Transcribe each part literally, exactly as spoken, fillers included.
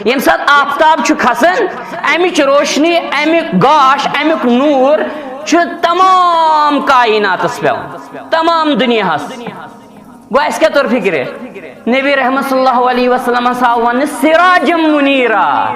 ییٚمہِ ساتہٕ آفتاب چھُ کھسان، اَمِچ روشنی، اَمیُک گاش، اَمیُک نوٗر چھُ تمام کائناتس پٮ۪وان، تمام دُنیاہس۔ گوٚو، اَسہِ کیٛاہ توٚر فِکرِ؟ نبی رحمت صلی اللہ علیہ وسلمس آو وننہٕ سراجم منیرا۔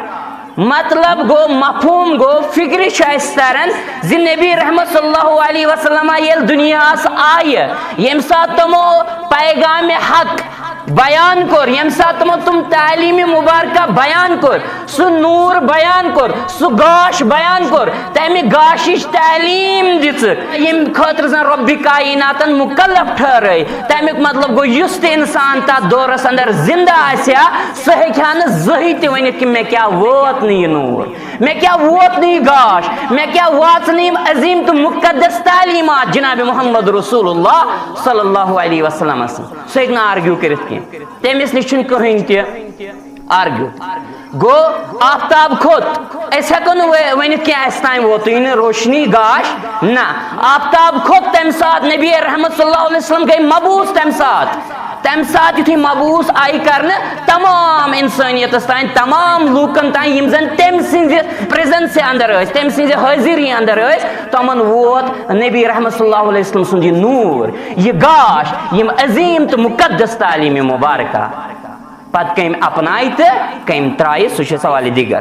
مطلب گوٚو، مفہوم گوٚو، فِکرِ چھُ اَسہِ تران زِ نبی رحمت صلی اللہ علیہ وسلم ییٚلہِ دُنیاہس آیہِ، ییٚمہِ ساتہٕ تِمو پیغام حق بیان کوٚر، ییٚمہِ ساتہٕ تِمو تِم تعلیٖم مُبارکہ بیان کوٚر، سُہ نوٗر بیان کوٚر، سُہ گاش بیان کوٚر، تَمہِ گاشِچ تعلیٖم دِژٕکھ، ییٚمہِ خٲطرٕ زَن رۄبِ کائناتَن مُکلف ٹھٔہرٲے۔ تَمیُک مطلب گوٚو، یُس تہِ اِنسان تَتھ دورَس اندر زِندٕ آسہِ ہا، سُہ ہیٚکہِ ہا نہٕ زٕہٕے تہِ ؤنِتھ کہِ مےٚ کیٛاہ ووت نہٕ یہِ نوٗر، مےٚ کیٛاہ ووت نہٕ یہِ گاش، مےٚ کیٛاہ واژٕ نہٕ یِم عظیٖم تہٕ مُقدس تعلیٖمات جناب محمد رسول اللہ صلی اللہ علیہ وسلمس۔ سُہ ہیٚکہِ نہٕ آرگیو کٔرِتھ کینٛہہ، تٔمِس نِش چھُنہٕ کٕہٕنۍ تہِ آرگیو۔ گوٚو، آفتاب کھوٚت، أسۍ ہٮ۪کو نہٕ و-، ؤنِتھ کینٛہہ اَسہِ تام ووتُے نہٕ روشنی گاش، نہ، آفتاب کھوٚت تَمہِ ساتہٕ، نبی رحمت صلی اللہ علیہ وسلم گٔے مبعوث تَمہِ ساتہٕ۔ تَمہِ ساتہٕ یُتھُے مبعوث آیہِ کرنہٕ، تمام اِنسٲنیتس تام، تمام لوٗکن تام، یِم زن تٔمۍ سٕنٛزِ پریزنسہِ اندر ٲسۍ، تٔمۍ سٕنٛزِ حٲضری اندر ٲسۍ، تِمن ووت نبی رحمت صلی اللہ علیہ وسلم سُنٛد یہِ نوٗر، یہِ گاش، یِم عظیٖم تہٕ مُقدس تعلیٖم مُبارکہ۔ پتہٕ کٔمۍ اپنایہِ تہٕ کٔمۍ ترٛایہِ، سُہ چھُ سوالِ دیگر۔